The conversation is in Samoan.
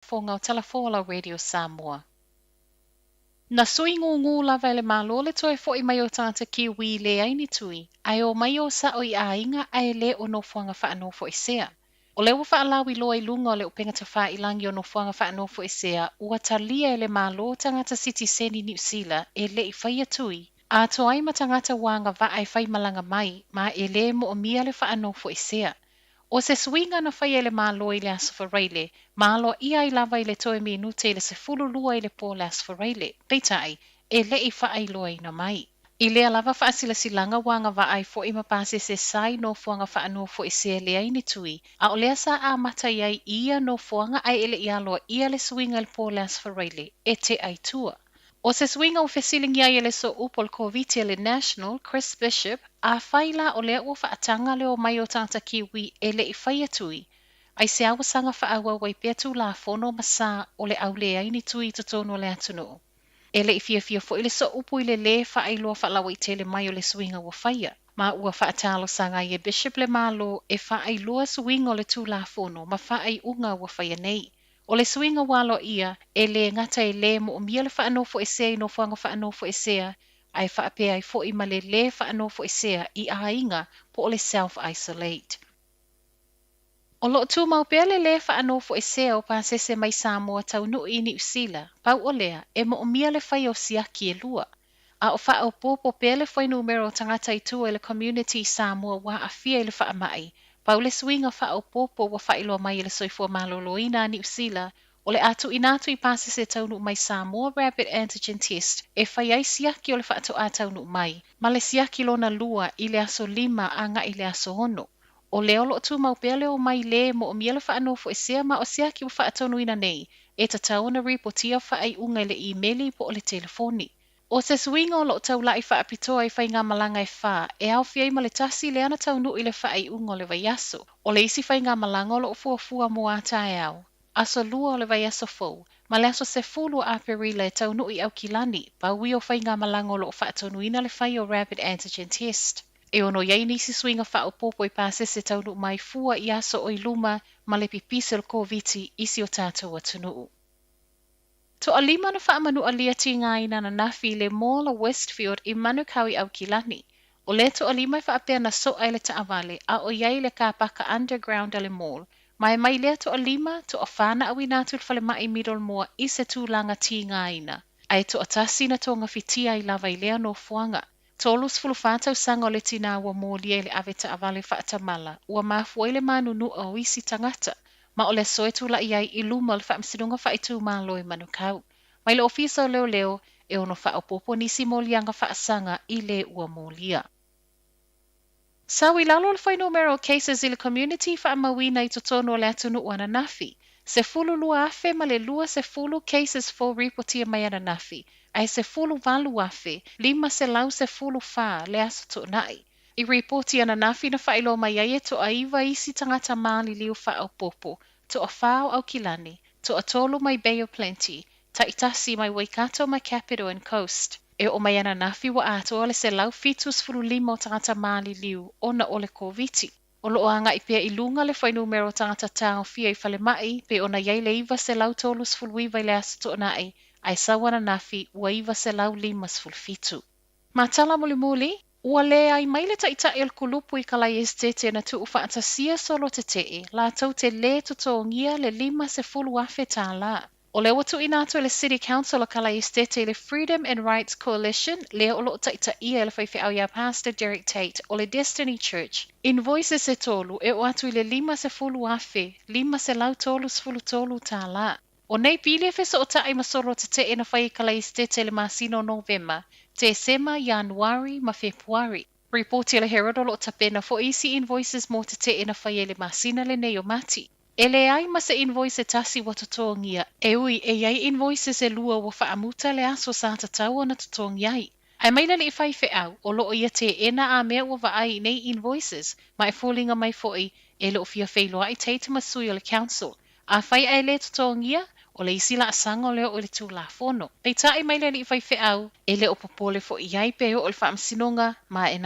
Fofoga o Tala Radio Samoa. Na sui gūgū lava e le Malo le toe fo'i mai o tagata Kiwi leai ni tui, ae omai o sa'o i aiga ae le o nofoaga faanofoesea. O lea ua faalauiloa i luga o le upega tafailagi o nofoaga faanofoesea ua talia e le Malo tagata sitiseni Niu Sila e le'i faia tui, atoa ai ma tagata ua agavaa e faimalaga mai ma e lē moomia le faanofoesea. O se suiga na faia e le Malo i le Aso Faraile, ma aloaia ai lava i le toe minute i le 12 i le po o le Aso Faraile, peitai, e le'i faailoaina mai. I lea lava faasilasilaga ua agavaa ai fo'i ma pasese sa i nofoaga faanofoesea leai ni tui, a o lea sa amata i ai i ia nofoaga ae e le'i aloaia le suiga i le po o le Aso Faraile, e te'a i tua. O se suiga ua fesiligia ai e le Sooupu o le Koviti a le National, Chris Bishop, afai la o lea ua faataga le omai o tagata Kiwi e le'i faia tui, aisea ua saga faaauau ai pea Tulafono ma sa o le auleai ni tui i totonu o le atunuu? E le'i fiafia fo'i le Sooupu i le lē faailoa faalauaitele mai o le suiga ua faia, ma ua faatalosaga ai e Bishop le Malo e faailoa suiga o le Tulafono ma faaiuga ua faia nei. O le suiga ua aloaia, e lē gata e lē moomia le faanofoesea i nofoaga faanofoesea, ae faapea ai fo'i ma le lē faanofoesea i aiga po o le self-isolate. O loo tumau pea le lē faanofoesea o pasese mai Samoa taunuu i Niu Sila, pau o lea, e moomia le faia o siaki e lua. A o faaopoopo pea le fuainumera o tagata i tua i le community i Samoa ua aafia i le faamai, pau le suiga faaopoopo ua faailoa mai e le Soifua Maloloina a Niu Sila, o le a tuuina atu i pasese taunuu mai Samoa Rapid Antigen Test e fai ai siaki o le faatoā taunuu mai, ma le siaki lona lua i le aso 5 agai i le aso 6. O lea o loo tumau pea le omai lē moomia le faanofoesea ma o siaki ua faatonuina nei, e tatau ona ripotia faaiuga i le imeli po o le telefoni. O se suiga o loo taula'i faapitoa i faigamalaga e 4, e aofia ai ma le tasi lea na taunuu i le faaiuga o le vaiaso. O le isi faigamalaga o loo fuafua mo a taeao, aso 2 o le vaiaso fou, ma le aso 10 o Aperila e taunuu i Aukilani, pau ia o faigamalaga o loo faatonuina le fai o Rapid Antigen Test. E ono i ai nisi suiga faaopoopo i pasese taunuu mai fua i aso o i luma ma le pipisi o le Koviti i si o tatou atunuu. Toalima na faamanualia tigaina ananafi i le Mall o Westfield i Manukau i Aukilani. O lea toalima e faapea na soa i le taavale a o i ai i le kapaka underground a le mall, ma e mai lea toalima, toafa na auina atu i le falemai Middlemore i se tulaga tigaina, ae toatasi na togafitia ai lava i lea nofoaga. 34 tausaga o le tinā ua molia i le avetaavale faatamala, ua mafua ai le manunua o isi tagata, ma o le aso e tula'i ai i luma o le Faamasinoga Faaitumalo i Manukau. Mai le Ofisa o Leoleo, e ono faaopoopo nisi moliaga faasaga i le ua molia. Sau i lalo le fuainumera o cases i le community faamauina i totonu o le atunuu ananafi. 12,020 cases fou ripotia mai ananafi, ae 18,514 le aso Toonai. I ripoti ananafi na faailoa mai ai e toaiva isi tagata maliliu faaopoopo, toafa o Aukilani, toatolu mai Bay of Plenty, taitasi mai Waikato ma Capital and Coast. E oo mai ananafi ua atoa le 175 o tagata maliliu ona o le Koviti. O loo aga'i pea i luga le fuainumera o tagata taofia i falemai pei ona i ai le 939 i le Aso Toonai, ae sau ananafi ua 957. Ma tala mulimuli, ua leai mai le taitai o le kulupu i Kalai Esetete na tuufaatasia solo tetee, latou te lē totogia le $50,000. O lea ua tuuina atu e le City Council o Kalai Esetete i le Freedom and Rights Coalition, lea o loo taitaia e le faifeau iā Pastor Derek Tate o le Destiny Church, invoices e tolu e oo atu i le $50,533. O nei pili e fesootai ma solo tetee na fai i Kalai Esetete i le masina o Novema, Tesema, Ianuari ma Fepuari. Ripoti a le Herald o loo tapena fo'i isi invoices mo tetee na faia i le masina lenei o Mati. E leai ma se invoice e tasi ua totogia, e ui e i ai invoices e lua ua faamuta le aso sa tatau ona totogi ai. Ae mai le alii faifeau, o loo ia teena a mea ua vaai i nei invoices, ma e foliga mai fo'i e le o fia feiloai Tate ma sui o le council. Afai ae lē totogia, o le isi laasaga o le oo i le Tulafono. Peitai mai le alii faifeau, e le o popole fo'i i ai pe oo i le faamasinoga ma e